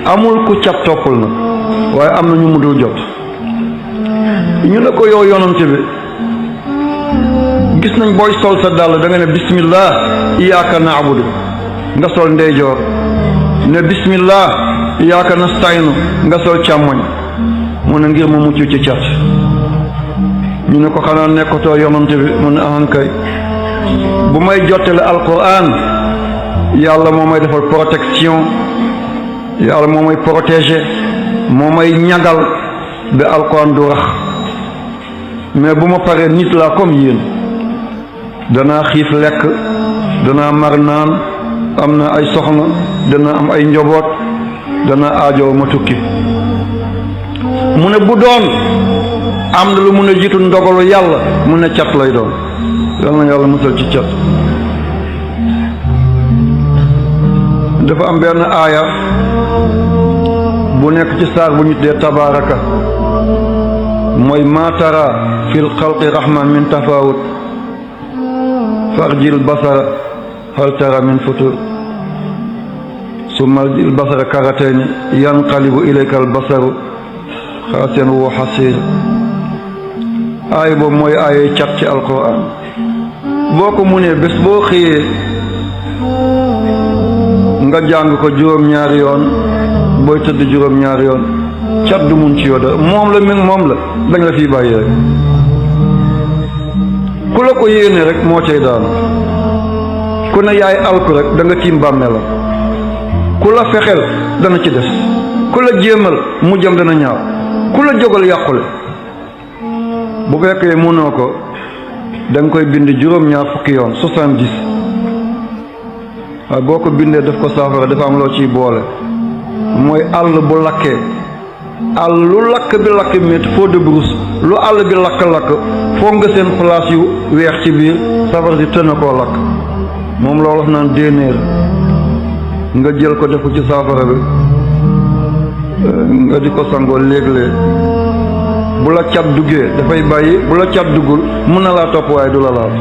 amul ku cat toppal na waaye am na ñu mu dul jot. ñu ne ko yow yonante bi gis nañ booy sol sa dàll da nga ne bismillah iyyaka na'budu nga sol ndeyjoor, ne bismillah iyyaka nasta'inu nga sol càmmoñ. mu ne ngir ma mucc ci cat. ñu ne ko xanaa nekkatoo yonante bi mu ne ahankay bu may jottale alquran yàlla moo may defal protection, yàlla moo may protéger, moo may ñagal ba alquran du rax. mais bu ma paree nit laa comme yéen, danaa xiif lekk, danaa mar naan, am na ay soxna, dana am ay njaboot, dana aajoo ma tukki. mu ne bu doon am na lu mun a jiitu ndogalu yàlla mu ne cat lay doon. yal na yàlla musal ci cat. dafa am benn aaya bu nekk ci saar bu ñu tuddee tabaaraka, mooy maa tara fil xalqi rahman min tafawut farjil basara hal tara min futur summa il basara karatayni yanqalibu ilayka al basaru xaasiyan wa xasiir. aaya boobu mooy aaya cat ci alquran. boo ko munee bés boo xëyee nga jàng ko juróom-ñaari yoon, booy tëdd juróom-ñaari yoon, cat du mun ci yow da moom la dañ la fiy bàyyi rek. ku la ko yéene rek moo cay daanu. ku ne yaay alku rek da nga tiim bàmmeelam. ku la fexeel dana ci des, ku la jéemal mu jëm dana ñaaw, ku la jógal yàqule. bu fekkee mënoo ko da nga koy bind juróom-ñaar fukki yoon 70. waaye boo ko bindee daf ko saafara dafa am loo ciy boole, mooy àll bu lakkee, àll lu lakk bi lakk métti foo de brousse, lu àll bi lakk-lakk foo nga seen place yu weex ci biir safara si tën koo lakk. moom loolu naan déenéer nga jël ko def ko ci saafara bi nga di ko sangoo léeg-léeg. bu la cat duggee dafay bàyyi, bu la cat duggul mun na laa topp waaye du la laal.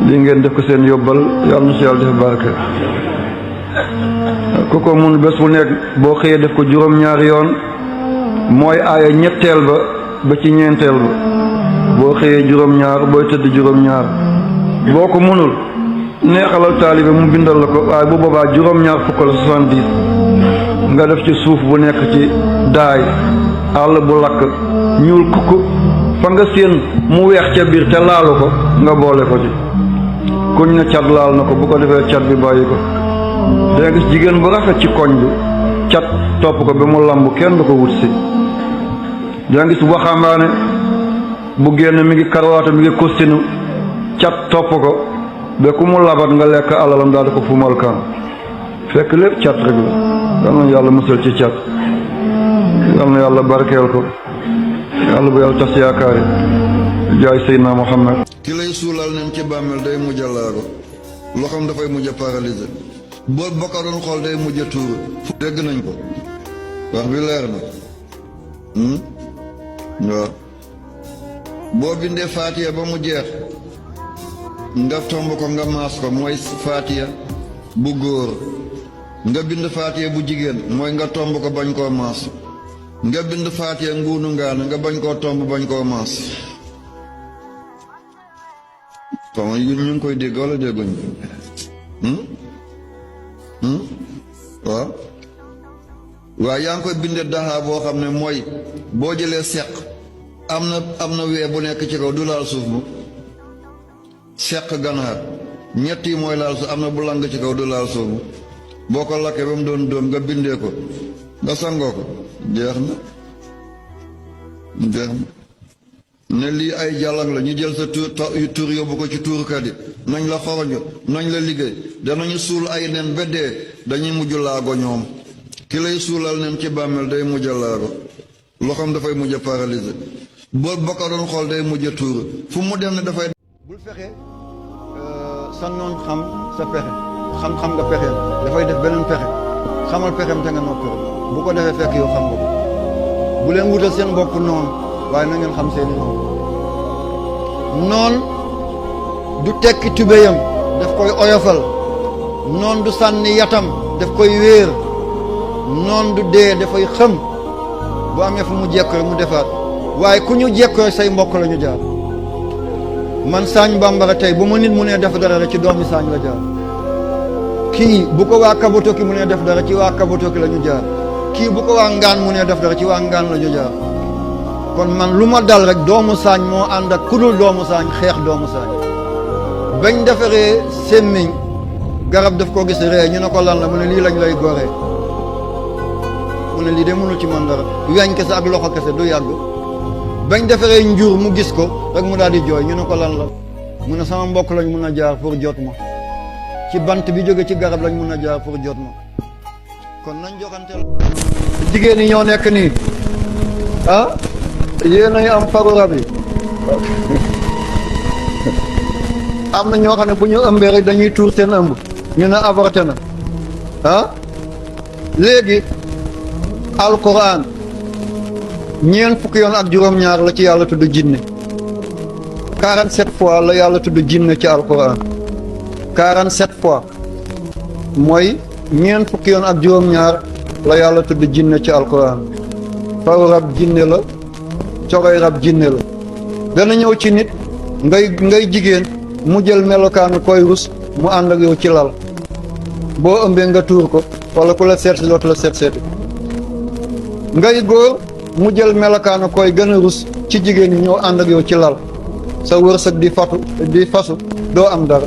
lii ngeen def ko seen yóbbal, yàlla na si yàlla def barke. ku ko mun bés bu nekk boo xëyee def ko juróom-ñaari yoon, mooy aaya ñetteel ba ci ñeenteel ba. boo xëyee juróom-ñaar, booy tëdd juróom-ñaar. boo ko munul neexalal taalibe mu bindal la ko, waaye bu boobaa juróom-ñaar fukk la 70 nga def ci suuf bu nekk ci daay, àll bu lakk ñuul kukk fa nga séen mu weex ca biir te laalu ko nga boole ko ci. kuñ ne cat laal na ko bu ko defee cat bi bàyyi ko. danga gis jigéen bu rafet ci koñ bi cat topp ko ba mu lamb kenn du ko wut si. danga gis waxambaane bu génn mi ngi karwaata mi ngi kostinu cat topp ko ba ku mu labat nga lekk alalam daal di ko fumal kan. fekk lépp cat rek la. yal na yàlla musal ci cat, yal na yàlla barkeel ko, yàlla bu yàlla tas yaakaari jaay Seydina Muhammad. ki lay suulal nem ci bàmmeel day mujj a laago, loxoom dafay mujj a paralysé, boo ko doon xool day mujj a tuuru. dégg nañ ko wax bi leer na. waaw boo bindee faatiya ba mu jeex nga tomb ko nga maas ko, mooy faatiya bu góor. nga bind faatiya bu jigéen mooy nga tomb ko bañ koo maas. nga bind faatiya nguunu ngaana nga bañ koo tomb bañ koo maas. kon ñu ngi koy dégg wala dégguñ ko. waaw waaw yaa ngi koy bindee daxaa boo xam ne mooy boo jëlee seq am na wee bu nekk ci kaw du laal suuf bu seq ganaar ñett yi mooy laal suuf, am na bu lang ci kaw du laal suuf bu. boo ko lakkee ba mu doon doom nga bindee ko nga sangoo ko jeex na. ne lii ay jàllang la, ñu jël sa tur yóbbu ko ci tuurkat yi, nañ la xoroño, nañ la liggéey, danañu suul ay nen ba dee, dañuy mujj laago ñoom. ki lay suulal nen ci bàmmeel day mujj a laago, loxoom dafay mujj a paralysé, boo ko doon xool day mujj a tuuru, fu mu dem ne dafay. bul fexe sa noon xam sa pexe, xam nga pexeem dafay def beneen pexe, xamal pexeem te nga noppi bu ko defee fekk yow xam nga ko. bu leen wutal seen bopp noonu, waaye na ngeen xam seeni noon du tekki tubéyam daf koy oyofal, noon du sànni yatam daf koy wéer, noon du dee dafay xëm bu amee fu mu jekko mu defaat waaye ku ñu jekkoo say mbokk la ñu jaar man Sagne Bambara tey bu ma nit mu nee def dara rek ci doomi Sagne la jaar kii bu ko waa Kabotoki mu nee def dara ci waa Kabotoki la ñu jaar kii bu ko waa Ngaan mu nee def dara ci waa Ngaan la ñu jaar kon man lu ma dal rek doomu Sagne moo ànd ak ku dul doomu Sagne xeex doomu Sagne bañ defaree semmiñ garab daf ko gis ree ñu ne ko lan la mu ne lii lañ lay goree mu ne lii de mënul ci man dara weñ kese ak loxo kese du yàgg bañ defaree njur mu gis ko rek mu daal di jooy ñu ne ko lan la mu ne sama mbokk lañ mun a jaar pour jot ma ci bant bi jóge ci garab lañ mun a jaar pour jot ma kon nañ joxanteel jigéen ñi ñoo nekk nii ah yéen ay am faru rab yi am na ñoo xam ne bu ñu ëmbee rek dañuy tuur seen ëmb ñu ne avorté na ah léegi alquran ñeent fukki yoon ak juróom-ñaar la ci yàlla tudd jinne 47 fois la yàlla tudd jinne ci alquran 47 fois mooy ñeent fukki yoon ak juróom-ñaar la yàlla tudd jinne ci alquran faru rab jinne la cogoy rab jinne la dana ñëw ci nit ngay jigéen mu jël melokaanu koy rus mu ànd ak yow ci lal boo ëmbee nga tuur ko wala ku la seet si dootu la seeti ngay góor mu jël melokaanu koy gën a rus ci jigéen ñi ñëw ànd ak yow ci lal sa wërsëg di fasu doo am dara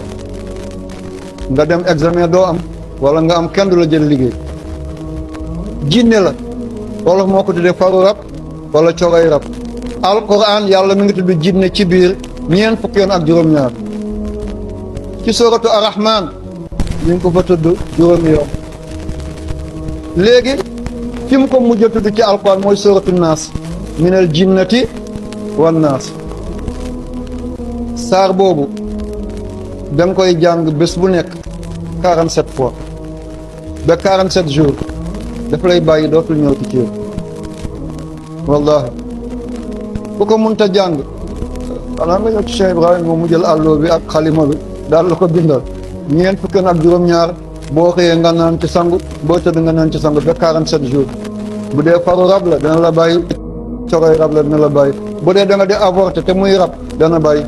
nga dem examen doo am wala nga am kenn du la jël liggéey jinne la wala moo ko tuddee faru rab wala cogoy rab alquran yàlla mi ngi tudd jinne ci biir ñeent fukki yoon ak juróom-ñaar ci suratu arrahman mi ngi ko fa tudd juróomi yoon léegi fi mu ko mujj a tudd ci alquran mooy suratu naas minal jinnati wan naas saar boobu da nga koy jàng bés bu nekk 47 fois ba 47 jours daf lay bàyyi dootul ñëw ci ciir wallahi ku ko mënta jàng xanaa nga ñëw ci Cheikh Ibrahima moom mu jël àlloo bi ak xalima bi daal la ko bindal ñeent fukki ak juróom-ñaar boo xëyee nga naan ci sangu boo tëdd nga naan ci sangu ba 47 jours bu dee faru rab la dana la bàyyi cogoy rab la dana la bàyyi bu dee da nga di avorté te muy rab dana bàyyi.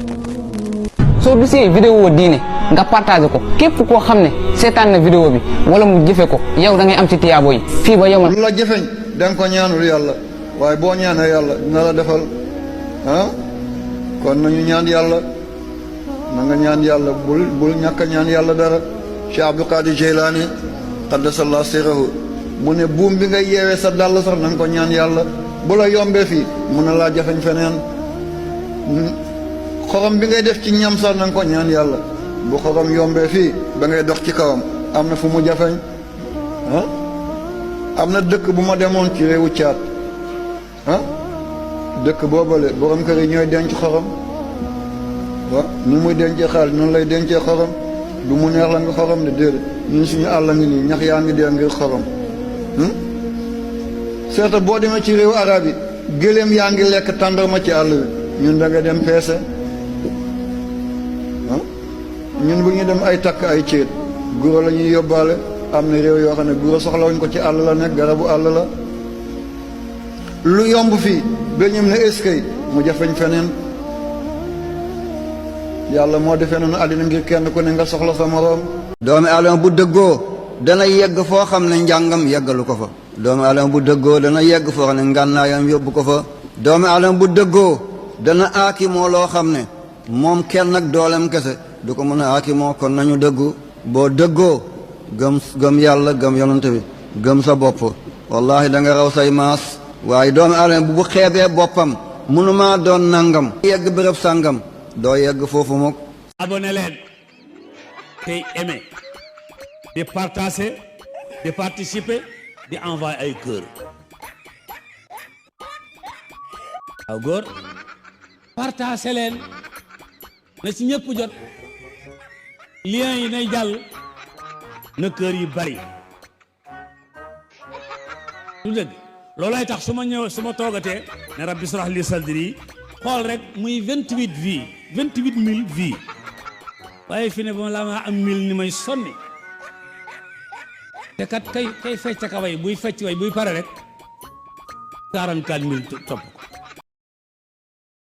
soo gisee vidéo diine nga partagé ko képp koo xam ne seetaan na vidéo bi wala mu jëfe ko yow da ngay am ci tiyaabo yi fii ba yow. lu la jëfeñ da nga ko ñaanul yàlla waaye boo ñaanee yàlla dina la defal ah kon nañu ñaan yàlla na nga ñaan yàlla bul ñàkk a ñaan yàlla dara. Cheikh Abdul Qadir Jeylaani qaddasallahu sirrahu mu ne buum bi ngay yeewee sa dàll sax na nga ko ñaan yàlla bu la yombee fii mun na laa jafeñ feneen xorom bi ngay def ci ñam sax na nga ko ñaan yàlla bu xorom yombee fii ba ngay dox ci kawam am na fu mu jafeñ ah am na dëkk bu ma demoon ci réewu Caad ah dëkk boobale borom kër yi ñooy denc xorom waaw nu muy dencee xaalis noonu lay dencee xorom du mu neex la nga xorom de déedéet ñun suñu àll ngi nii ñax yaa ngi dee ngir xorom seeta boo demee ci réewu arab yi gëléem yaa ngi lekk tàndarma ci àll bi ñun da nga dem peese ñun bu ñu dem ay takk ay céet guro la ñuy yóbbaale am na réew yoo xam ne guro soxlawuñ ko ci àll la nekk garabu àll la lu yomb fii ba ñëm ne eskay mu jafeñ feneen yàlla moo defee noonu àddina ngir kenn ku ne nga soxla sa moroom. doomi aadama bu dëggoo dana yegg foo xam ne njàngam yeggalu ko fa. doomi aadama bu dëggoo dana yegg foo xam ne ngànnaayam yóbbu ko fa. doomi aadama bu dëggoo dana aakimoo loo xam ne moom kenn ak doolem kese du ko mën a aakimoo kon nañu dëggu boo dëggoo gëm yàlla gëm yonante bi gëm sa bopp wallahi da nga raw say maas waaye doomi aadama bu xeebee boppam mënumaa doon nangam yegg béréb sàngam doo yegg foofu moom. abonné leen tey aimé di partager di participer di envoyer ay cœur waaw góor partager leen na ci ñëpp jot lien yi nay jàll na kër yi bari du dëgg loolay tax su ma toogatee ne rabbi israh li sadri xool rek muy 28 vies 28000 vies waaye fi ne ba la ma am 1000 ni may sonni te kat kay fecc ka way buy fecc way buy pare rek 44 000 topp ko